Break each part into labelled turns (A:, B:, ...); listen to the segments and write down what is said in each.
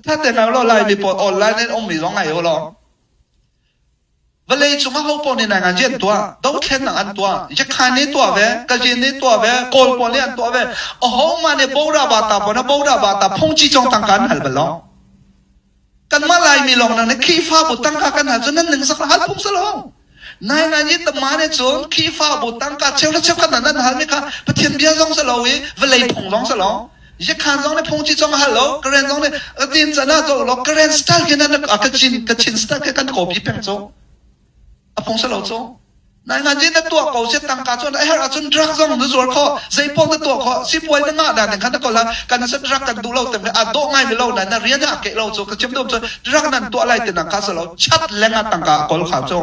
A: Thatte ngai lo Laimi pawl online in ummi zong ngai u law. Vawlei cung ah ho paoh nih nai ngan an tuah, dothlennak an tuah, Yakhan nih tuah ve, Kazin nih tuah ve, Kawl pawl nih an tuah ve. Ahohmah nih Bora Bata pawl na Bora Bata phungci cong tangka an hal bal lo. Kanmah Laimi lawng nang nih Khrihfabu tangka kan hal cu nan ning sak hal phung si lo. Nai ngan i tama nih cun Khrihfabu tangka cheu le cheukhat nan hal mi kha Pathian bia zong si lo i vawlei phung zong si lo. Yakhan zong nih phungci zong a hal lo, Karen zong nih tin can ah zo lo, Karen style khi nan a Kachin Kachin style khi kan copy peng cu. A phung si lo cu. Nai ngan na tuah ko si tangka cun a herh ahcun drug zong na zuar khawh, zeipaoh na tuah khawh, sipuai na ngah dan khan na kol kan sa drug kan duh lo tem a dawh ngai mi lo na na rian ah ke lo cu ka chim dum cu drug nan tuah lai ti nang kha si lo chat leng ah tangka a kol kha cu.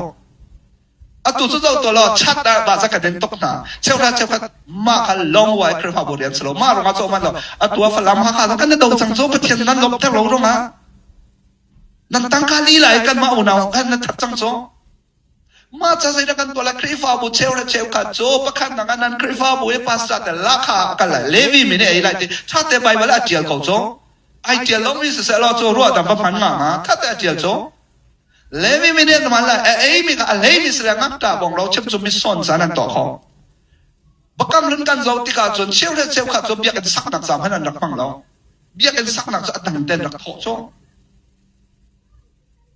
A: Atu cu zoh tuah law chat ah mah za kan in tuk hna. Cheuhra cheukhat mah kha long wai Khrihfabu rian si lo. Mah ruangah cawh man lo. Atu ah Falam Hakha zong kan do cang cu Pathian nan lawmhter lo ruangah nan tangka lila i kanmah unau khan na that cang cu. Mah ca zeidah kan tuah lai Khrihfabu cheuhra cheukhat cu pakhat nak ah nan Khrihfabu i pastor te lakha a kal lai Levi mi nih ei lai ti ṭha te Bible ah a ṭial ko cu. Ai ṭial lomi siseh law cu ruah dang va hman nga hnga ṭha te a ṭial cu. Levi mi nih an lai a ei mi kha a hlei mi sile ngakṭah bong lo chim cu mison caan an tuah khawh. Bakam lun kan zoh tikah cun cheuhre cheukhat cu biakinn saknak ca hmanh an rak hmang lo. Biakinn saknak cu a dang ten rak thawh cu.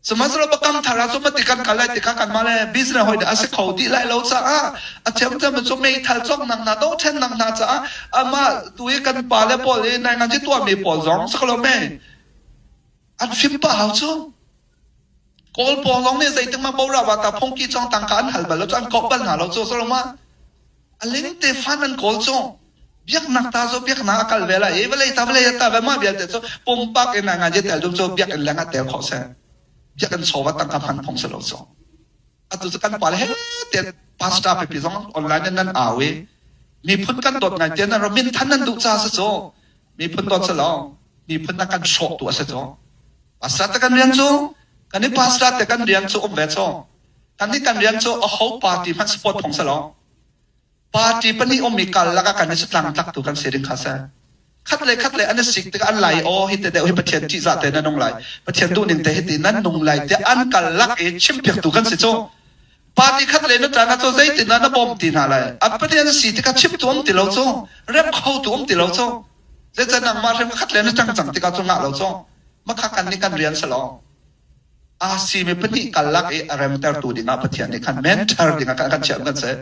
A: Sihmanhsehlaw bakam thar ah cun mati kan kal lai tikah kanmah le business hoi a si kho dih lai lo caah a thiamthiam cu meithal cawknak hna dohṭhennak hna caah amah tu i kan pa le pawl i nai ngan ci tuahmi pawl zong si ko lo mei an fim pah hau cu. Kawl pawl zong nih zeitik mah bora wa ta phungki cong tangka an hal bal lo cu an kawh bal hna lo cu soloma a ling te fan an kawl cu biaknak ta cu biaknak a kal ve lai i vawlei ta vawlei ta ve mah vialte cu pumpak in nga je tel dum cu biakinn leng ah tel khawh se biakinn chawva tangka hman phung si lo cu atu cu kan pa le he te pastor pipi zong online in nan au i miphun kan dawt ngai te nan ro min than nan duh ca si cu miphun dawt si lo miphun na kan hrawh tu a si cu Pastor te kan rian cu kan i pastor te kan rian cu um ve cu kan i kan rian cu a ho party hmanh support phung si lo party pahnih ummi kal lakah kan i tlang tlak tu kan si ding kha si khat le khat le an i sik tikah an lai aw hi te deuh hi Pathian ṭihzah te nan nung lai Pathian duhning te hi ti nan nung lai tiah an kal lak i chimpiak tu kan si cu party khat le na ṭan ah cu zeitin dah na bawm ti hna lai an Pathian si tikah chimtu um ti lo cu rem khotu um ti lo cu Zeicah nangmah hrim khat le na ṭang cang tikah cu ngah lo cu makha kan nih kan rian si lo. Aa simi pahnih kal lak i a remtertu dingah Pathian nih khan mentor dingah kan kan chiah kan si.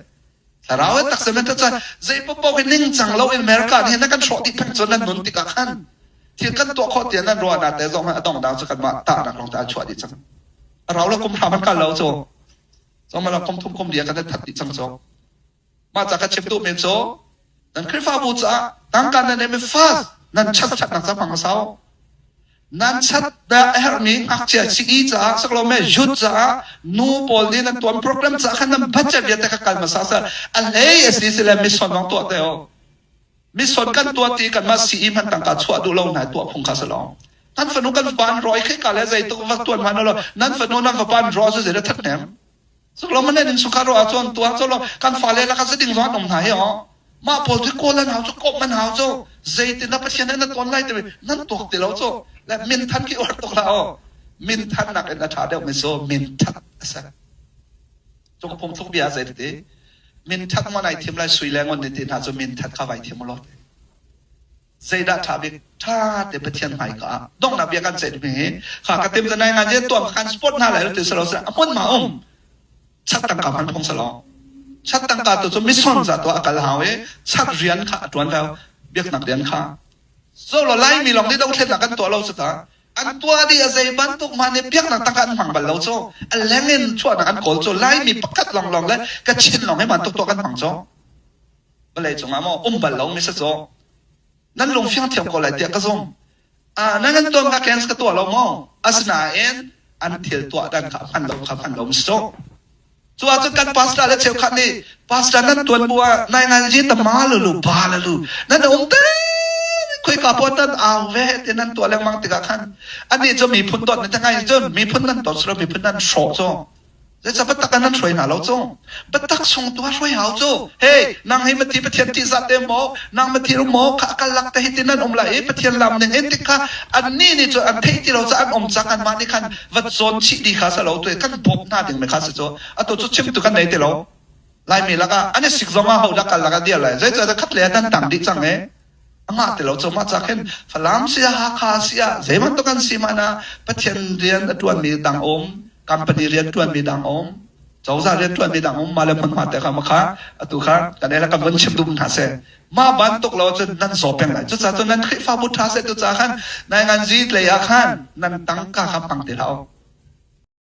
A: Thlarau in taksa mentor cu zei paoh hi ningcang lo in America nih na kan hrawh dih peng cu nan nun tikah khan thil kan tuah khawh tiah nan ruahnak te zong a dongdang cu kanmah tahnak lawng te an chuah dih cang. A rau lo kum hra man kal lo cu. Zong ma kum thum kum lia kan that dih cang cu. Mah ca ka chim duhmi cu nan Khrihfabu caah tangka nan neihmi fast nan chat chatnak ca hmang sau. Nan chat dah a herhmi ngakchia sii caah saklo me youth caah nu pawl nih nan tuan program caah khan nan budget vialte kha kal hmasa seh a hlei a si si le mission zong tuah te o. Mission kan tuah ti kanmah sii hman tangka chuah duh lo hna tuah phung kha si lo. Nan fanu kan fapa an rawi khi ka le zei tuk va tuan hman lo nan fanu nan fapa an raw cu zei dah that nem. Cuklong man in sukha ro ahcun tuah cu lo kan fale laka ziding zong an um hna hi aw. Mah pawl cu kawl an hau cu kawp an hau cu zeitin dah Pathian nih na tuan lai timi nan tuak ti lo cu le minthan khi uar tuk hlah aw. Minthan nak in a ṭha deuh mi cu minthat a si. Cung phungthluk bia zei ti minthat maw nai thim lai sui le ngun ni ti hna cu minthat kha vai thim u law. Zeidah ṭha bik? Ṭha te Pathian hmaika ah donghnak bia kan ceih mi hi kha ka tim nai ngan je tuam kan sport hna lai ti salo a hmun ma um chat tangka hman phung salo chat tangka tu cu mission za to a kal hau i chat rian kha a ṭuan lo biaknak rian kha so lo laimi lawng nih dothlennak kan tuah lo cu ta an tuah dih a zei bantuk hmanh nih biaknak tangka an hmang bal lo cu a leng in chuahnak an kawl cu laimi pakhat lawng lawng le Kachin lawng hi bantuk tuah kan hmang cu vawlei cungah maw um bal lo mi si cu nan lung fiang thiam ko lai tiah ka zumh ah nan kan tuan ka kens ka tuah lo maw asinain an thil tuah dan kha hman lo kha hman lo mi si cu cu ahcun kan pastor le cheukhat nih pastor nan tuan bu ah nai ngan ji ta ma lu lu ba la lu nan um te khoi ka puan nan au ve te nan tuah lengmang tikah khan ani cu miphun dawt na te ngai cun miphun nan dawt silo miphun nan hrawh cu. Zeicah biatak ah nan hruai hna lo cu? Biatak chung tu ah hruai hau cu. Hey, nang hi mati Pathian ṭihzah te maw? Nang mati rum maw? Kha kal lak te hi ti nan um lai i Pathian lam ning in tik kha annih nih cun an theih ti lo ca an um cang anmah nih khan va cawn chih dih kha si lo tu kan bawmh hna ding mi kha si cu. Atu cu chimtu kan nei ti lo. Laimi lakah an i sik zong ah hodah kal lak ah dir lai. Zeicah khat le nan tang dih cang e. Amah ti lo cu mah ca khin Falam si ah Hakha si ah zei bantuk an si hmanh ah Pathian rian a ṭuanmi dang um, company rian ṭuanmi dang um, cozah rian ṭuanmi dang um, mah le hmunhma te kha kha atu kha kan ei kan vun chim duh hna seh. Mah bantuk lo cun nan zaw peng lai. Cucaah cun nan Khrihfabu ṭha seh tu caah khan nai ngan zi lei ah khan nan tangka kha hmang ti hlah u.